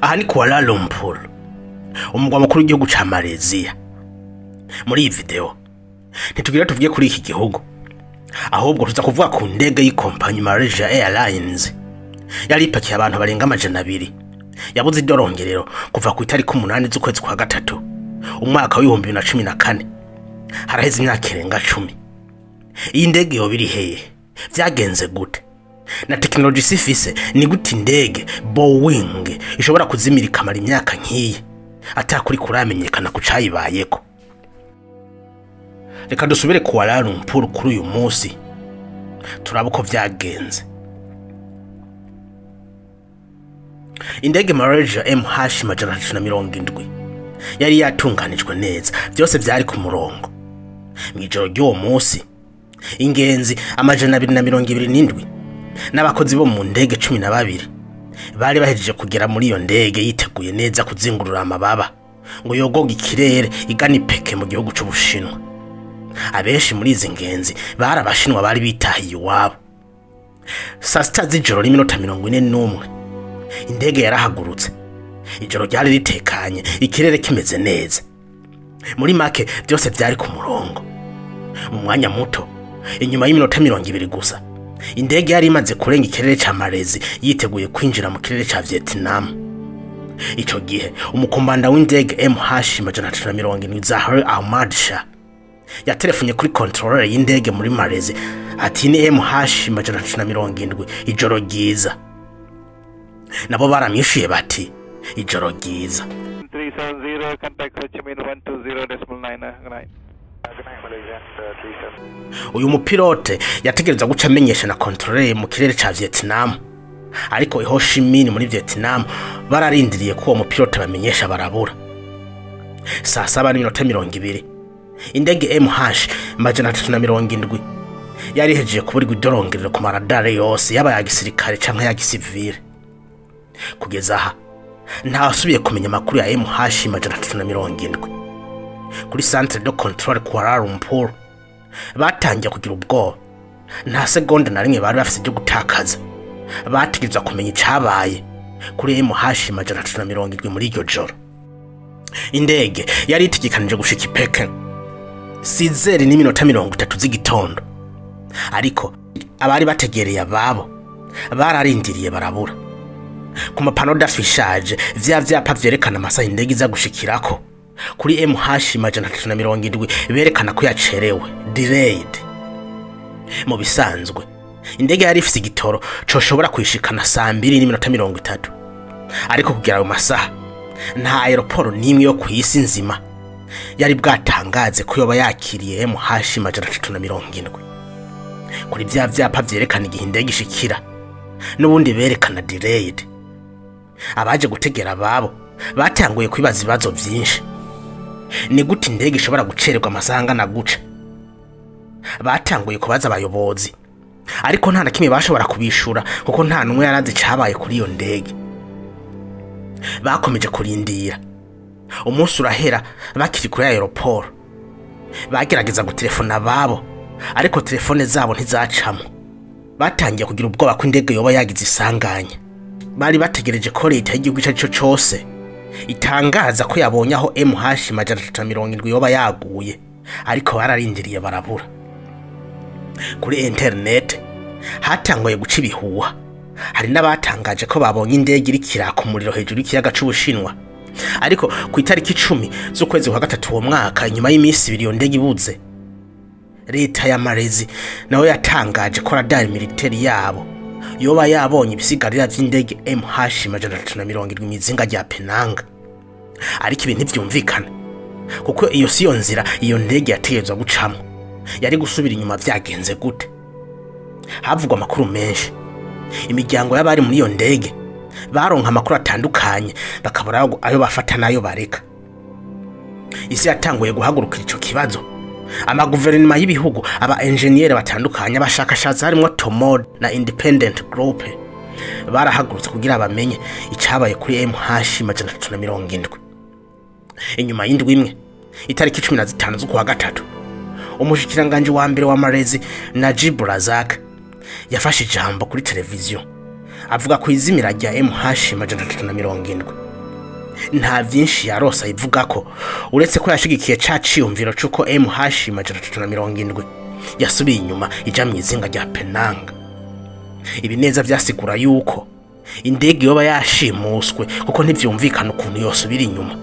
Aha ni Kuala Lumpur, umugwa mukuru w'igihugu ca Malaysia. Muri iyi video ntitugira tuvuge kuri iki gihugu, ahubwo tuza kuvuga ku ndege y'ikompanyi Malaysia Airlines yari ipakiye abantu barenga 200 yabuze idorongerero kuva ku itariki 8 z'ukwezi kwa gatatu umwaka w'ibihumbi 2014. Haraheze imyaka irenga 10. Iyi ndege yoba iri hehe? Vyagenze gute? Na tekinoloji ifise ni gute indege Boeing ishobora kuzimira ikamara imyaka nk'iyi atakuri kuramenyekana ku cayibayeko? Reka dusubire Kuala Lumpur kuri uyu munsi turabe uko vyagenze. Indege Malaysia MH 370 yari yatunganijwe neza, byose vyari ku murongo. Mw'ijoro ry'uwo munsi ingenzi 227 n'abakozi bo mu ndege 12 bari bahejeje kugera muri iyo ndege yiteguye neza kuzingurura amababa ngo yogoge ikirere igana ipeke mu gihugu c'Ubushinwa. Abenshi muri izi ngenzi bari abashinwa bari bitahiye iwabo. Saa sita z'ijoro n'iminota 41 indege yarahagurutse. Ijoro ryari ritekanye, ikirere kimeze neza. Muri make byose byari ku murongo. Mu mwanya muto, inyuma y'iminota 20 gusa, indege yari imaze kurenga ikirere ca Malaysia yiteguye kwinjira mu kirere ca Vietnam. Ico gihe umukomanda w'indege MH 370 Zahari Ahmad Shah yatelefonye kuri controller y'indege muri Malaysia ati ni MH 370 ijoro ryiza. Nabo baramwishuye bati ijoro ryiza. 370 contact Ho Chi Minh 120.99. Uyu mupilote yategerezwa guca amenyesha na controller mu kirere ca Vietnam, ariko i Ho Chi Minh muri Vietnam bararindiriye ko uwo mupilote bamenyesha barabura. Saa 7:20 indege MH 370 yari ihejeje kuburirwa idorongerero ku maradare yose, yaba ya gisirikare canke ya gisivile. Kugeza aha ntawasubiye kumenya amakuru ya MH 370. Kuri centre de contrôle Kuala Lumpur batangiye kugira ubwoba. Nta segonda na rimwe bari bafise ryo gutakaza. Bategerezwa kumenya icabaye kuri MH 370 muri iryo joro. Indege yari itegekanije gushika i Peking 6:30 z'igitondo, ariko abari bategereye ababo bararindiriye barabura. Ku mapano d'affichage vya vyapa vyerekana amasaha indege iza gushikirako kuri MH 370 berekana ko yacerewe, delayed. Mu bisanzwe indege yari ifise igitoro coshobora kwishikana saa 2:30, ariko kugera ayo masaha nta aeroport n'imwe yo kw'isi nzima yari bwatangaze ko yoba yakiriye MH 370. Kuri vya vyapa vyerekana igihe indege ishikira n'ubundi berekana delayed. Abaje gutegera ababo batanguye kwibaza ibibazo vyinshi. Ni gute indege ishobora gucererwa amasaha angana guca? Batanguye kubaza abayobozi, ariko nta na kimwe bashobora kubishura kuko nta n'umwe yarazi icabaye kuri iyo ndege. Bakomeje kurindira, umunsi urahera bakiri kuri aeroport. Bagerageza gutelefona ababo, ariko telefone zabo ntizacamwo. Batangiye kugira ubwoba ko indege yoba yagize isanganya. Bari bategereje ko leta y'igihugu ico arico cose itangaza ko yabonye aho MH 370 yoba yaguye, ariko bararindiriye barabura. Kuri internet hatanguye guca ibihuha. Hari n'abatangaje ko babonye indege iriko iraka umuriro hejuru y'ikiyaga c'Ubushinwa, ariko ku itariki 10 z'ukwezi kwa gatatu uwo mwaka, inyuma y'iminsi ibiri iyo ndege ibuze, leta ya Malaysia nayo yatangaje ko radar militaire yabo yoba yabonye ibisigarira vy'indege MH 370 mw'izinga rya Penang. Ariko ibi ntivyumvikana kuko iyo siyo nzira iyo ndege yategerezwa gucamwo. Yari gusubira inyuma vyagenze gute? Havugwa amakuru menshi. Imiryango y'abari muri iyo ndege baronka amakuru atandukanye, bakabura ayo bafata n'ayo bareka. Isi yatanguye guhagurukira ico kibazo. Amaguverinoma y'ibihugu, aba engineer batandukanye, abashakashatsi harimwo Tomod na Independent Group barahagurutse kugira bamenye icabaye kuri MH 370. Inyuma y'indwi imwe, itariki 15 z'ukwa gatatu, umushikiranganje wa mbere wa Malaysia Najib Razak yafashe ijambo kuri televiziyo avuga ku izimira rya MH 370. Nta vyinshi yarose ayivuga ko uretse ko yashigikiye ca ciyumviro c'uko MH 370 yasubiye inyuma ija mw'izinga rya Penang. Ibi neza vyasigura yuko indege yoba yashimuswe kuko ntivyumvikana ukuntu yosubira inyuma.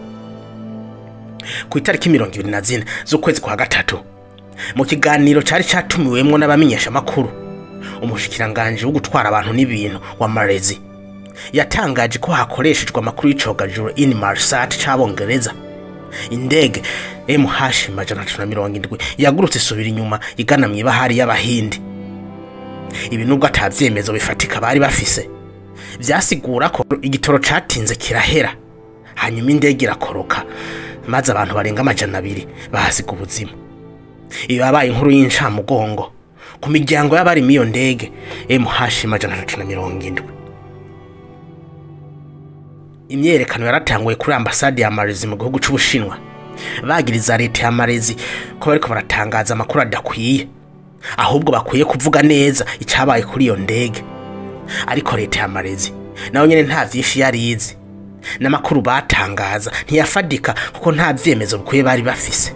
Ku itariki 24 z'ukwezi kwa gatatu, mu kiganiro cari catumiwemwo n'abamenyesha makuru, umushikiranganje wo gutwara abantu n'ibintu wa Malezi yatangaje ko hakoreshejwe amakuru y'icogajuru Inmarsat c'Abongereza, indege MH 370 yagurutse isubira inyuma igana mw'ibahari y'Abahindi. Ibi nubwo atavyemezo bifatika bari bafise, vyasigura ko igitoro catinze kirahera, hanyuma indege irakoroka maze abantu barenga 200 bahasiga ubuzima. Iyo yabaye inkuru y'incamugongo ku miryango y'abari miyo ndege MH 370. Imyerekano yaratanguye kuri ambasade ya Malezi mu gihugu c'Ubushinwa, bagiriza leta ya Malezi ko bariko baratangaza amakuru adakwiye, ahubwo bakwiye kuvuga neza icabaye kuri iyo ndege. Ariko leta ya Malezi nayo nyene nta vyinshi yari izi, n'amakuru batangaza ntiyafadika kuko nta vyemezo bikwiye bari bafise.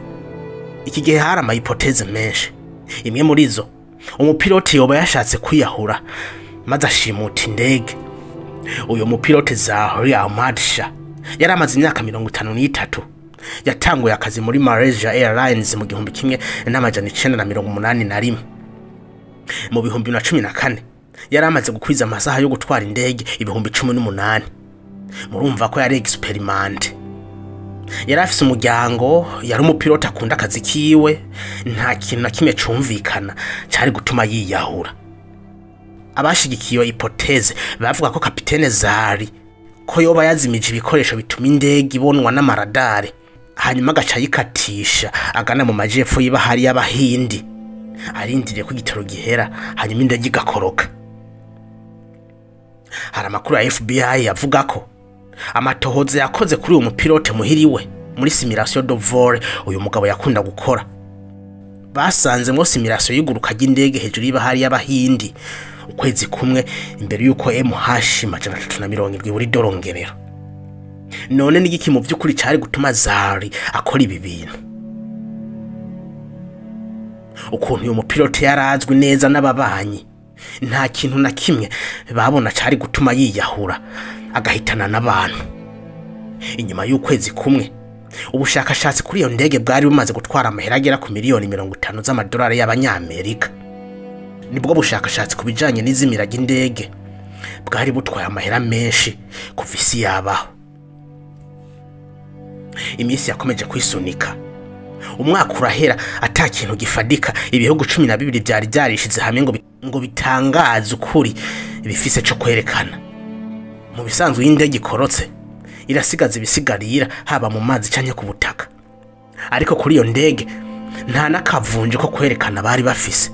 Iki gihe hari ama hypothèse menshi. Imwe muri zo, umupiloti yoba yashatse kwiyahura maze ashimuta indege. Uyo mupilote Zahri Ahmad Shah yari amaze imyaka 53, yatanguye akazi muri Malaysia Airlines mu 1981. Mu 2014 yari amaze gukwiza amasaha yo gutwara indege 18,000. Murumva ko yari experiment. Yari afise umuryango, yari umupilote akunda akazi kiwe, nta kintu na kimwe cumvikana cari gutuma yiyahura. Abashigikiye hypothèse bavuga ko kapitene Zahri ko yoba yazimije ibikoresho bituma indege ibonwa n'amaradare, hanyuma agaca ayikatisha agana mu majepfo y'ibahari y'Abahindi, arindiriye ko igitoro gihera hanyuma indege igakoroka. Hari amakuru ya FBI yavuga ko amatohoza yakoze kuri uyu mupilote muhiriwe muri simulation de vol uyu mugabo yakunda gukora, basanzemwo simulation y'iguruka ry'indege hejuru y'ibahari y'Abahindi ukwezi kumwe imbere yuko MH 370 buri dorongerero. None n'igiki mu by'ukuri cari gutuma Zahri akora ibi bintu? Ukuntu uyu mupilote yarazwi neza n'ababanyi, nta kintu na kimwe babona cari gutuma yiyahura agahitana n'abantu. Inyuma y'ukwezi kumwe, ubushakashatsi kuri iyo ndege bwari bumaze gutwara amahera agera ku miliyoni 50 z'amadolari y'Abanyamerika. Nibwo bushakashatsi ku bijanye n'izimira ry'indege bwari butwaye amahera menshi kuva isi yabaho. Iminsi yakomeje kwisunika, umwaka urahera ata kintu gifadika. Ibihugu 12 byari byarishize hamwe ngo bitangaze ukuri bifise co kwerekana. Mu bisanzwe y'indege ikorotse irasigaza ibisigarira haba mu mazi canke ku butaka, ariko kuri iyo ndege nta nakavunje ko kwerekana bari bafise.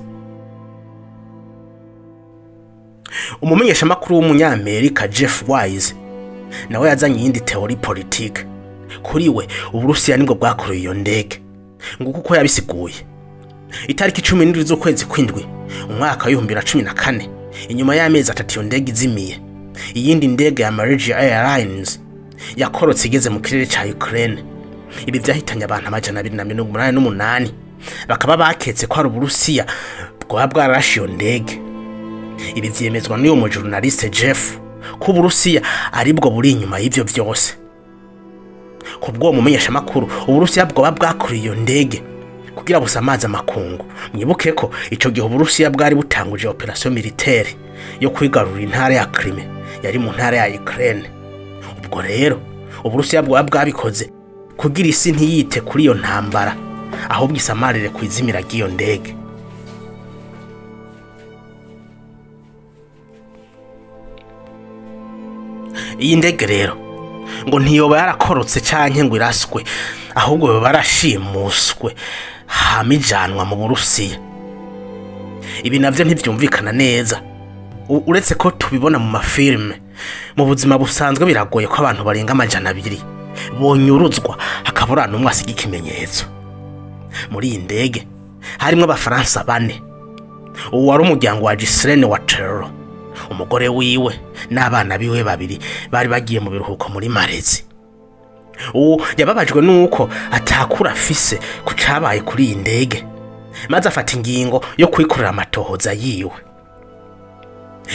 Umumenyeshamakuru w'umunyamerika Jeff Wise nawe yazanye iyindi teori politique. Kuri we Uburusiya nibwo bwakoreye iyo ndege, nguko uko yabisiguye. Itariki 17 z'ukwezi kw'indwi umwaka wa 2014, inyuma y'amezi atatu iyo ndege izimiye, iyindi ndege ya Malaysia Airlines yakorotse igeze mu kirere ca Ukraine. Ibi vyahitanye abantu 288, bakaba baketse ko ari Uburusiya bwaba bwarashe iyo ndege. Ibi vyemezwa n'uyo mu journaliste Jeff ko Uburusiya aribwo buri inyuma y'ivyo vyose. Kubwo mumenyesha makuru, Uburusiya bwoba bwakuriye iyo ndege kugira busamaze amakungu. Mwibuke ko ico gihe Uburusiya bwari butanguje operation militaire yo kwigarurira intara ya Crimea yari mu ntara ya Ukraine. Ubwo rero Uburusiya bwoba bwabikoze kugira isi ntiyite kuri iyo ntambara, ahubwo isamarire kwizimira ry'iyo ndege. Iyi ndege rero ngo ntiyoba yarakorotse canke ngo iraswe, ahubwo baba barashimuswe hama ijanwa mu Burusiya. Ibi navyo ntivyumvikana neza, uretse ko tubibona mu mafilme. Mu buzima busanzwe biragoye ko abantu barenga 200 bonyuruzwa hakabura n'umwe asiga ikimenyetso. Muri iyi ndege harimwo Abafaransa bane, uwo wari umuryango wa Ghislaine Waterloo, umugore wiwe n'abana biwe babiri bari bagiye mu biruhuko muri Malezi. Uwo yababajwe nuko atakura afise ku cabaye kuri iyi ndege, maze afata ingingo yo kwikorera amatohoza yiwe.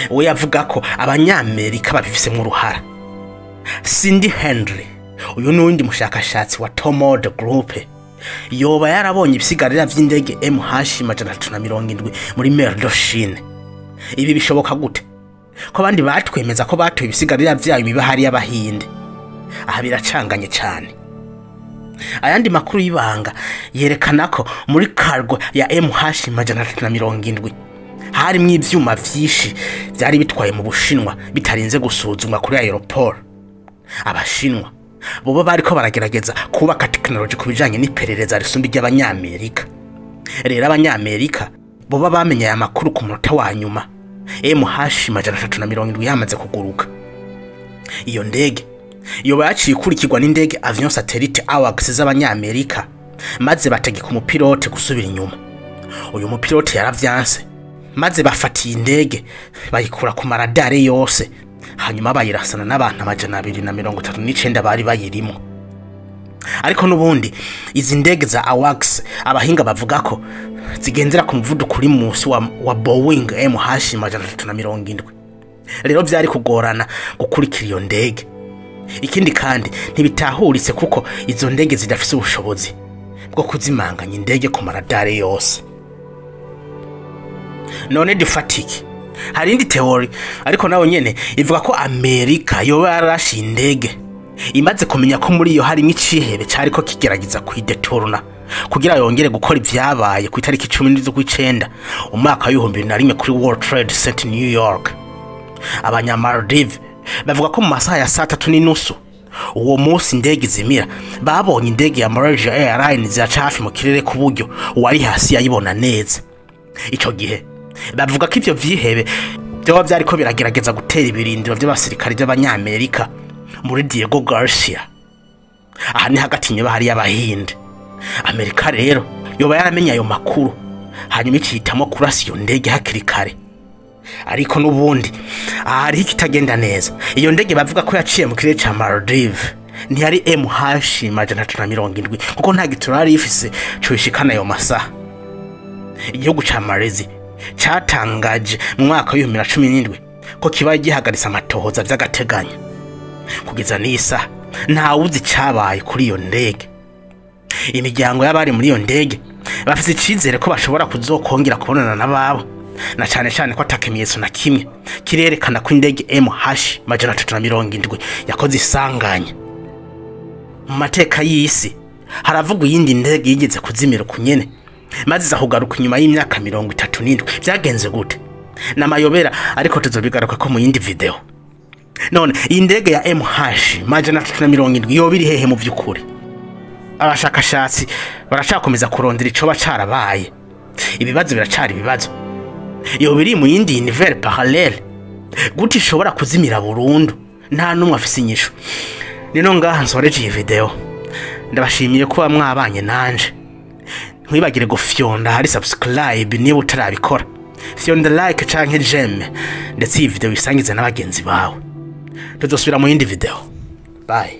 We yavuga ko abanyamerika babifisemwo uruhara. Cindy Henry, uyu ni uwundi mushakashatsi wa Tomod Group, yoba yarabonye ibisigarira vy'indege MH 370 muri Mer de Chine. Ibi bishoboka gute ko abandi batwemeza ko batoye ibisigarira vyayo mibahari y'Abahinde? Aha biracanganye cane. Ayandi makuru y'ibanga yerekana ko muri cargo ya MH 370 harimwo ivyuma vyinshi vyari bitwaye mu Bushinwa bitarinze gusuzumwa kuri aeroport. Abashinwa bobo bariko baragerageza kubaka technology ku bijanye n'iperereza risumba ry'Abanyamerika. Rero Abanyamerika boba bamenye aya makuru ku munota wa nyuma MH 370 yamaze kuguruka. Iyo ndege yoba yaciye ikurikirwa n'indege avion satellite AWACS z'Abanyamerika, maze bategeka umupilote gusubira inyuma. Uyu mupilote yaravyanse, maze bafatiye indege bayikura ku maradare yose, hanyuma bayirasana n'abantu 239 bari bayirimo. Ariko n'ubundi izi ndege za AWACS abahinga bavuga ko zigendera ku muvuduko uri munsi wa Boeing MH 370. Rero vyari kugorana gukurikira iyo ndege. Ikindi kandi ntibitahuritse kuko izo ndege zidafise ubushobozi bwo kuzimanganya indege ku maradare yose. None dufatiki hari indi theory ariko nayo nyene ivuga ko Amerika yoba yarashe indege imaze kumenya ko muri iyo harimo icihebe cariko kigerageza kuidetorna kugira yongere gukora ivyabaye ku itariki 10 z'ukwicenda umwaka wa 2001 kuri World Trade Center New York. Abanyamaldive bavuga ko mu masaha ya saa 3:30 uwo munsi indege zimira babonye indege ya Malaysia Airlines yaca hafi mu kirere ku buryo uwari hasi yayibona neza. Ico gihe bavuga ko ivyo vyihebe vyoba vyariko biragerageza gutera ibirindiro vy'abasirikare by'Abanyamerika muri Diego Garcia. Aha ni hagati y'ibahari y'Abahinde. Amerika rero yoba yaramenye ayo makuru hanyuma icitamo kurasa iyo ndege hakiri kare. Ariko n'ubundi ahari ikitagenda neza. Iyo ndege bavuga ko yaciye mu kirere ca Maldives ntiyari MH 370 kuko nta gitoro yari ifise coishikana ayo masaha. Igihugu ca Malaysia cyatangaje mu mwaka wa 2017 ko kibaye gihagaritse amatohoza vy'agateganyo. Kugeza n'isa nta wuzi cyabaye kuri iyo ndege. Imiryango y'abari muri iyo ndege bafise icizere ko bashobora kuzokongera kubonana n'ababo, na cane cane ko atakimenyetso na kimwe kirerekana ko indege MH 370 yakoze isanganya. Mu mateka y'isi haravugwa iyindi ndege yigeze kuzimira kunyene maze iza kugaruka inyuma y'imyaka 37. Vyagenze gute? Namayobera, ariko tuzobigaruka ko mu yindi video. None iyi ndege ya MH 370 yoba iri hehe mu vy'ukuri? Abashakashatsi baracakomeza kurondera icoba carabaye. Ibibazo biracari ibibazo. Yoba iri mu yindi univers parallele gute ishobora kuzimira burundu? Nta numwe afise inyishu. Nino ngaha nsoreje iyi video. Ndabashimiye kuba mwabanye nanje. Ntiwibagire gufyonda hari subscribe niba utarabikora. Fyonda like canke j'aime, ndetse iyi video isangize n'abagenzi bawe. Tuzosubira mu yindi video. Bye.